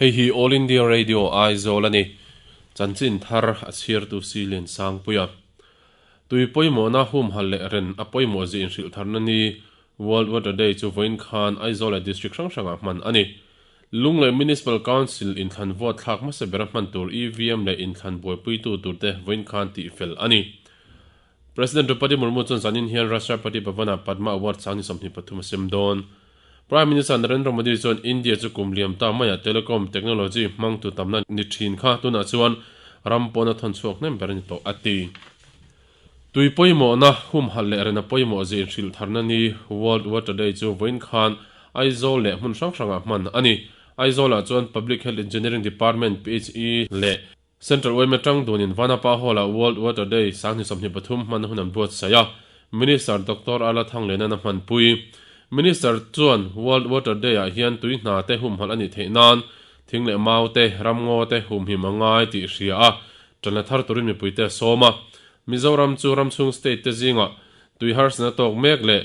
Hei hi All India Radio Aizawl a ni. Chanchin thar a chhiartu si Liansangpuia. Tui pawimawhna humhalh leh ren a pawimawh zia inhrilh tharna ni World Water Day chu vawiin khan Aizawl leh District hrang hrangah hman a ni. Lunglei Municipal Council inthlan vote thlak hmasa bera hman tur EVM leh inthlan buaipuitu turte vawiin khan tihfel a ni. President Draupadi Murmu chuan zanin hian Rashtrapati Bhavan-ah Padma Award sang ni 23 a sem dawn. Prime Minister Narendra Modi chuan India chu kum liam ta maiah telecom technology hmangtu tamna ni thin kha tunah chuan ram pawn a thawn chhuak hnem ber a ni tawh a ti. Tui pawimawhna humhalh leh rena pawimawh zia inhrilh tharna ni World Water Day chu vawiin khan Aizawl leh hmun hrang hrangah hman a ni. Aizawlah chuan Public Health Engineering Department, PHE, leh Central yma tang dunin Vanapa Hall-ah World Water Day 2023 hman hun an buatsaih a, Minister Doctor Ala Thanglena'n a hmanpui. Minister chuan World Water Day-ah hian tui hna te humhalh a nih theih nan thing leh mau te, ramngaw te humhim a ngai tih hria a, ṭanla thar turin mipuite a sawm a. Mizoram chu ramchhung state te zingah tui harsatna tawk mek leh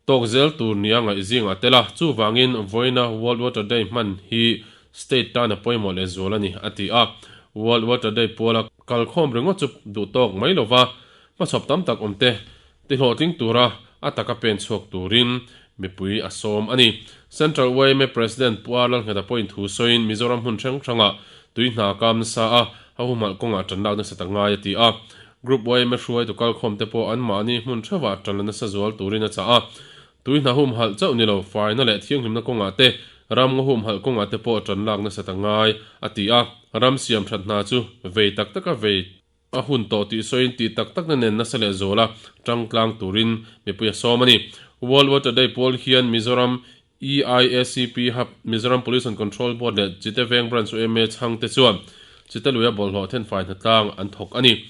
tawk zel tur nia ngaih zingah tel a, chuvangin vawiina World Water Day hman hi state tan a pawimawh leh zual a ni, a ti a. World Water Day puala kalkhawm ringawt chu duh tawk mai lova hmachhawp tam tak awmte tihlawhtling tura a taka pen chhuak turin mipui a sawm a ni. Central yma President Pu R Lalngheta pawhin thu sawiin Mizoram hmun hrang hrangah tui hna kam nasa a, a humhalh kawngah tan lak nasa ta ngai a ti a. Group yma hruaitu kalkhawmte pawh anmahni hmun theuhah tan la nasa zual turin a chah a. Tui hna humhalh chauh ni lo, faina leh thianghlimna kawngah te, ram ngaw humhalh kawngah te pawh tan lak nasa ta ngai a ti a. Ram siam that hna chu vei tak taka vei a hun tawh tih sawiin tih tak takna nen nasa leh zuala tang tlang turin mipui a sawm a ni. World Water Day pawl hian Mizoram EIACP Hub, Mizoram Pollution Control Board leh Chite Veng Branch yma chhangte chuan Chite luia bawlhhlawh thenfai hnatlang an thawk a ni.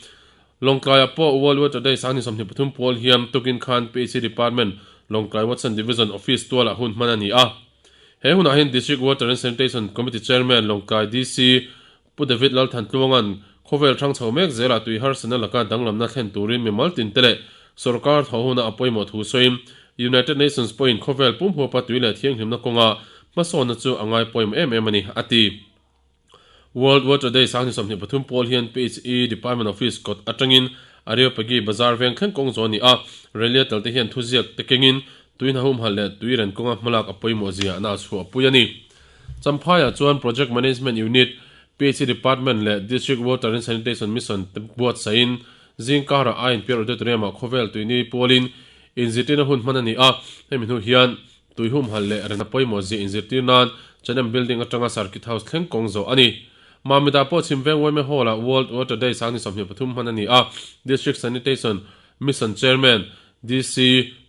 Lawngtlaiah pawh World Water Day 2023 pawl hian tukin khan PHE Department Lawngtlai Watson Division Office tualah hun hman a ni a. He hunah hian District Water and Sanitation Committee Chairman Lawngtlai DC Pu David Lalthantluanga'n khawvel hrang chho mek zelah tui harsatna laka danglamna thlen turin mimal tinte leh sorkar thaw huna a pawimawh thu sawiin United Nations pawhin khawvel pum huapa tui leh thianghlimna kawnga hmasawnna chu a ngai pawimawh em em a ni, a ti. World Water Day 2023 pawl hian PHE Department Office kawt atangin Areopagi Bazar veng thleng kawng zawh a ni a, rally a talte hian thuziak te kengin tui hna humhalh leh tui ren kawnga hmalak a pawimawh zia an chhuahpui a ni. Champhaiah chuan Project Management Unit, PHE Department leh District Water and Sanitation Mission te buatsaihin zingkarah INPR Auditorium-ah khawvel tuini pualin inzirtirna hun hman a ni a. Hemi hnu hian tui humhalh leh rena pawimawh zia inzirtir nan Chanem Building atanga Circuit House thleng kawng zawh a ni. Mamita pawh Chhimveng yma Hall-ah World Water Day 2023 hman a ni a. District Sanitation Mission Chairman, DC,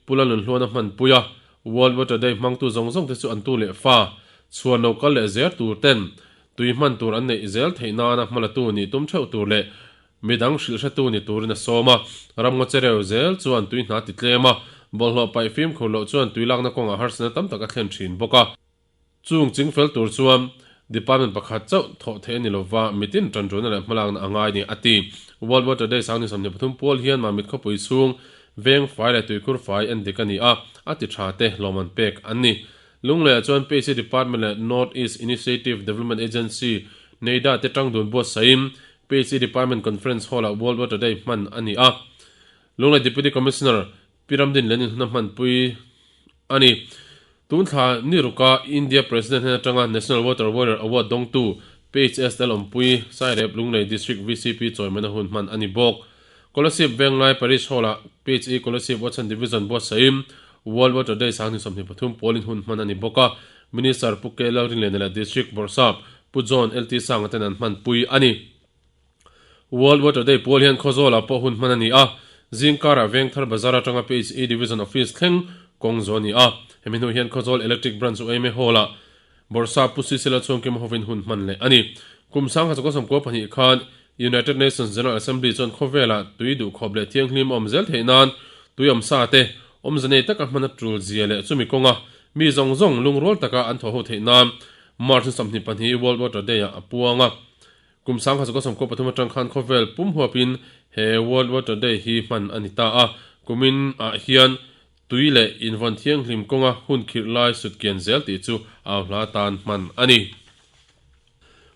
Pu Lalnunhluan a hmanpui a. World Water Day hmangtu zawng zawng te chu an tu leh fa chhuan lo kal leh zel tur ten tui hman tur an neih zel theih nana hmalatu nih tum theuh tur leh midang hrilh hretu ni turin a sawm a. Ramngaw chereu zel chuan tui hna ti tlem a, bawlhhlawh paih fimkhur loh chuan tui lakna kawngah harsatna tam tak a thlen thin bawk a. Chung chingfel tur chuan Department pakhat chauh thawh theih a ni lova, mitin tanrualna leh hmalakna a ngai ni, a ti. World Water Day 2023 pual hian Mamit khawpui chhung veng fai leh tuikhur fai en dik a ni a, a ti tha te lawmman pek an ni. Lungleiah chuan PHE Department leh North East Initiative Development Agency, NEIDA, te tangdun buatsaihin PHE Department Conference Hall-ah World Water Day hman a ni a. Lunglei Deputy Commissioner Pi Ramdin Lenin hun a hmanpui a ni. Tun thla ni ruka India President hnen atanga National Water Warrior Award dawngtu PHS Lalawmpui Sairep Lunglei District VCP chawimawina hun hman a ni bawk. Kolasib Venglai Parish Hall-ah PHE Kolasib Watson Division buatsahin World Water Day 2023 pawlin hun hman a ni bawk a, Minister Pu K Lalrinliana leh District Bawrhsap Pu John LT Sanga ten an hmanpui a ni. World Water Day pual hian Khawzawlah pawh hun hman a ni a, zingkarah Vengthar Bazar atanga PHE Division Office thleng kawng zawh a ni a. Hemi hnu hian Khawzawl Electric Branch yma Hall-ah Bawrhsap Pu Sisila Chhuangkima hovin hun hman leh a ni. Kum 1992 khan United Nations General Assembly chuan khawvelah tui duhkhawp leh thianghlim a awm zel theih nan tui awmsa te awmze nei taka hman a tul zia leh chumi kawnga mi zawng zawng lungrual taka an thawhho theih nan March 22 World Water Day-ah a puang a. Kum 1993 atang khan khawvel pum huapin he World Water Day hi hman a ni ta a, kumin ah hian tui leh invawn thianghlim kawnga hun khirh lai sut kian zel tih chu au hla tan hman a ni.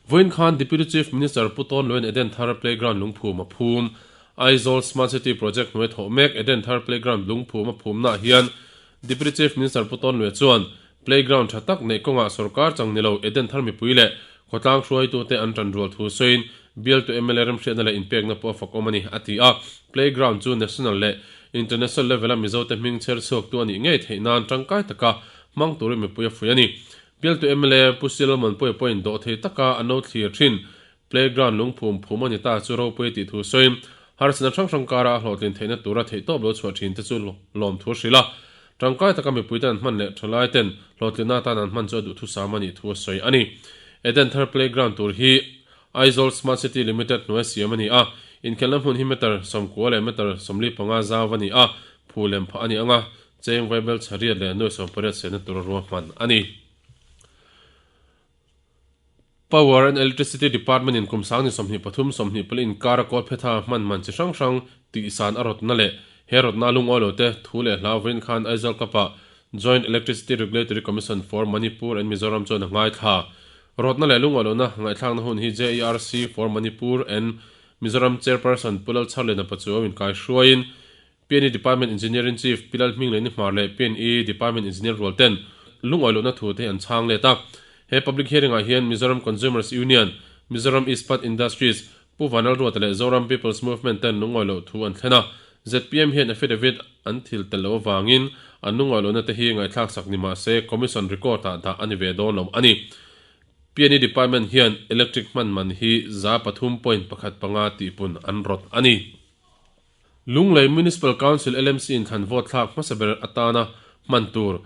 Vawiin khan Deputy Chief Minister Pu Tawn Luen Eden Thar Playground lungphum a phum. Aizawl Smart City Project hnuai thawh mek Eden Thar Playground lungphum a phumnaah hian Deputy Chief Minister Pu Tawn Lue chuan Playground tha tak neih kawngah sorkar chang ni lo Eden Thar mipui leh khawtlang hruaitute an tan rual thu sawiin bialtu mla remhriatna leh inpekna pawh a fakawm a ni, a ti a. Playground chu National leh International level-a Mizote hming chher chhuaktu a nih ngei theih nan tangkai taka hmang turin mipui a fuih a ni. Bialtu mla Pu Silomon Puia pawhin dawhthei taka an lo thlir thin. Playground lungphum phum a ni ta chu ropui tih thu sawiin harsatna hrang hrang kara a hlawhtlin theihna tura theihtawp lo chhuah thin te chu lawmthu a hrilh a. Tangkai taka mipuite an hman leh thalai ten hlawhtlinna atan an hman chu a duhthusam a nih thu a sawi a ni. Eden Thar Playground tur hi Aizawl Smart City Limited hnuai siam a ni a, inkhelhna hmun hi meter 90 leh meter 45 zau a ni a, phu lem phah a ni ang a, cheng vaibel chhariat leh nuai 18 sehna tura ruahman a ni. Power and Electricity Department in kum sang ni 23 24 inkar a kawl phetha hman man chi hrang hrang tihsan a rawtna leh he rawtna lungawi lo te thu leh hla vawiin khan Aizawl Cup ah Joint Electricity Regulatory Commission for Manipur and Mizoram chuan a ngaithla. Rawtna leh lungawi lohna ngaihthlakna hun hi JERC for Manipur and Mizoram Chairperson Pu Lalchharliana Pachuau inkai hruaiin PNE Department Engineering Chief Pi Lalhming leh Nihmar leh PNE Department Engineer rual ten lungawi lohna thu te an chhang let a. He public hearing ah hian Mizoram Consumers Union, Mizoram Ispat Industries, Pu Vanlalruata leh Zoram People's Movement ten lungawi loh thu an thlen a. Zpm hian affidavit an thil tel loh avangin an lungawi lohna te hi ngaihthlak sak ni mah se Commission record ah dah a ni ve dawn lo a ni. PNE Department hian electric hman man hi 3.15 tihpun an rawt a ni. Lunglei Municipal Council, LMC, inthlan vote thlak hmasa ber atana hman tur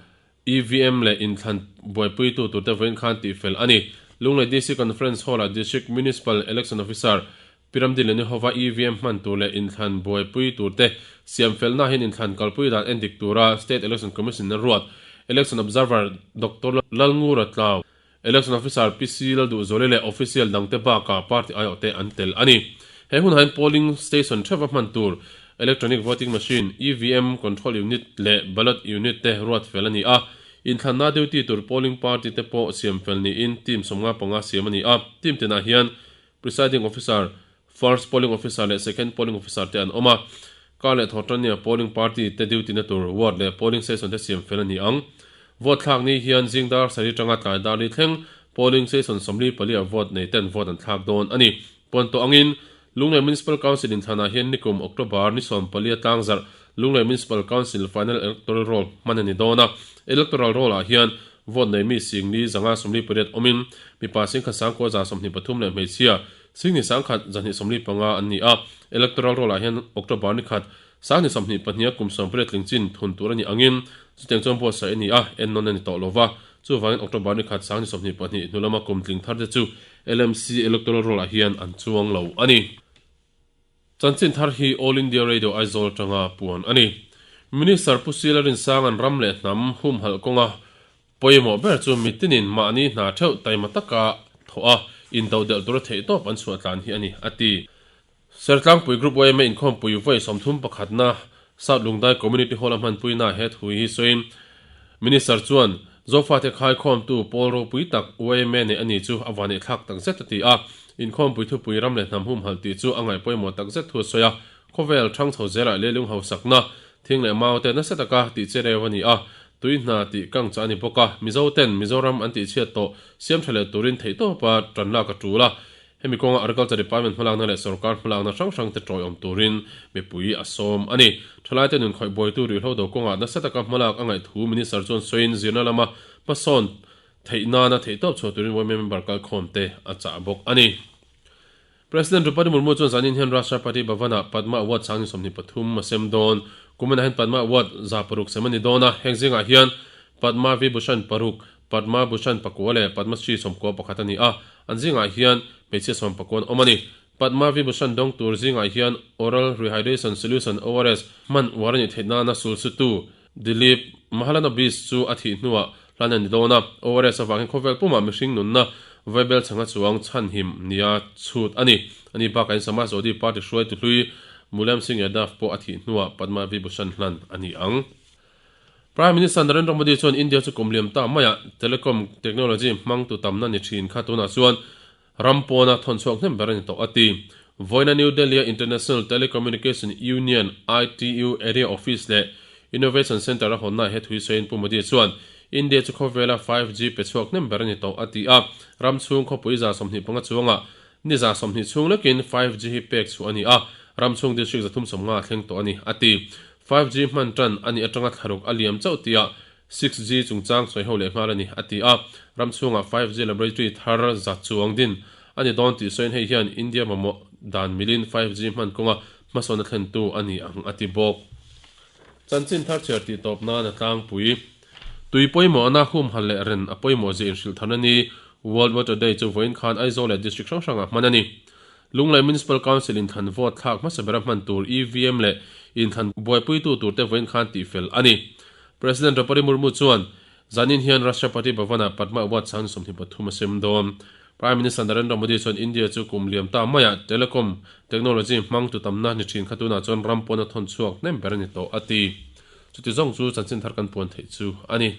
EVM leh inthlan buaipuitu turte vawiin khan tihfel a ni. Lunglei DC Conference Hall-ah District Municipal Election Officer Pi Ramdileni hova EVM hman tur leh inthlan buaipui turte siamfelna hian inthlan kalpui dan endik tura State Election Commission in a ruat Election Observer Doctor Lalngura Tlau, Election Officer PC Lalduhzuali leh Official dangte bakah party aiawhte an tel a ni. He hunah hian polling station theuha hman tur Electronic Voting Machine, EVM, Control Unit leh Ballot Unit te ruat fel a ni a. Inthlanna duty tur polling party te pawh siam fel niin team 55 siam a ni a. Team tinah hian Presiding Officer, First Polling Officer leh Second Polling Officer te an awm a. Kar leh thawhtannia polling party te duty na tur ward leh polling station te siam fel a ni ang. Vote thlak ni hian zing dar sarih tanga tlai dar li thleng polling station 44 ah vote nei ten vote an thlak dawn a ni. Puan tawh angin Lunglei Municipal Council inthlanah hian nikum October ni 14 a tlangzarh Lunglei Municipal Council Final Electoral Roll hman a ni dawn a. Electoral Roll ah hian vote nei mi sing li zanga 48 awmin mipa singkhat sangkua za 23 leh hmeichhia Singni sangkhat 225 an ni a, Electoral Roll ah hian October ni khat sangni 22 a kum 18 tling chin thun tur a nih angin chutiang chuan buatsaih a ni a, ennawn a ni tawh lo va. Chuvangin October ni khat sangni 22 hnu lama kum tling thar te chu LMC Electoral Roll ah hian an chuang lo a ni. Chanchin thar hi All India Radio Aizawl atanga puan a ni. Minister Pu Sila Rinsanga'n ram leh hnam humhalh kawnga Pawimawh ber chu mitinin mahni hna theuh taima taka thawh a, indodelh tura theihtawp an chhuah tlan hi a ni, a ti. Sertlangpui Group yma inkhawmpui vawi 30 pakhatna South Lungdai Community Hall a hmanpuina he thu hi sawiin Minister chuan Zofate khaikhawmtu pawl ropui tak yma nei a ni chu a vaneihthlak takzet a ti a, inkhawmpui thupui ram leh hnam humhalh tih chu a ngaihpawimawh takzet thu a sawi a, khawvel thang chho zelah leilung hausakna Thing leh mau te nasa taka tih che reu a ni a, tui hna tih kang chah a ni bawk a, Mizo ten Mizoram an tih chhiat tawh siam tha leh turin theihtawpa tan lak a tul a, hemi kawnga Agriculture Department hmalakna leh sawrkar hmalakna hrang hrang te tawiawm turin mipui a sawm a ni. Thalaite nun khawih buaitu ruihhlo do kawngah nasa taka hmalak a ngaih thu Minister chuan sawiin zirna lama hmasawn theih nana theihtawp chhuah turin yma member kalkhawm te a chah bawk a ni. President Droupadi Murmu chuan zanin hian Rashtrapati Bhavan-ah Padma Award sang ni 23 a sem dawn. Kuminah hian Padma Award 600 sem a ni dawn a, heng zingah hian Padma Vibhushan paruk, Padma Bhushan pakua leh Padma Shri 91 a ni a, an zingah hian hmeichhia 19 an awm a ni. Padma Vibhushan dawng tur zingah hian Oral Rehydration Solution, ORS, hman uar a nih theih nana sulsutu Dilip Mahalanobis chu a thih hnuah hlan a ni dawn a, ORS avangin khawvel pumah mihring nunna vaibel chhanga chuang chhanhim nia chhut a ni. Ani bakah in Samajwadi Party hruaitu hlui Mulayam Singh Yadav pawh a thih hnuah Padma Vibhushan hlan a ni ang. Prime Minister Narendra Modi chuan India chu kum liam ta maiah telecom technology hmangtu tamna ni thin kha tunah chuan. Ram pawna thawn chhuak hnem ber a ni tawh a ti. Vawiina New Delhi-a International Telecommunication Union, ITU, Area Office leh Innovation Centre a hawnnaah he thui sawiin Pu Modi chuan India chu khawvela 5G pe chhuak hnem ber a ni tawh a ti a. Ram chhung khawpui 25 chuangah ni 20 chhung lekin 5G hi pek chhuah a ni a, ram chhung district 350 a thleng tawh a ni a ti. 5G hman tan a nih atanga thlaruk a liam chauh tihah 6G chungchang sawi ho leh nghal a ni, a ti a. Ram chhungah 5G laboratory thar za chuang din a ni dawn tih sawiin hei hian India mamawh dan milin 5G hman kawnga hmasawn a thlentu a ni ang, a ti bawk. Chanchin thar chhiar tih tawp nan a tlangpui. Tui pawimawhna humhalh leh ren a pawimawh zia inhrilh tharna ni World Water Day chu vawiin khan Aizawl leh District hrang hrangah hman a ni. Lunglei Municipal Council inthlan vote thlak hmasa bera hman tur EVM leh inthlan buaipuitu turte vawiin khan tihfel a ni. President Draupadi Murmu chuan zanin hian Rashtrapati Bhavan-ah Padma Award sang 23 a sem dawn. Prime Minister Narendra Modi chuan India chu kum liam ta maiah telecom technology hmang tu tamna ni thin kha tunah chuan ram pawn a thawn chhuak hnem ber a ni tawh a ti. Chuti zawng chu chanchin thar kan puan theih chu a ni.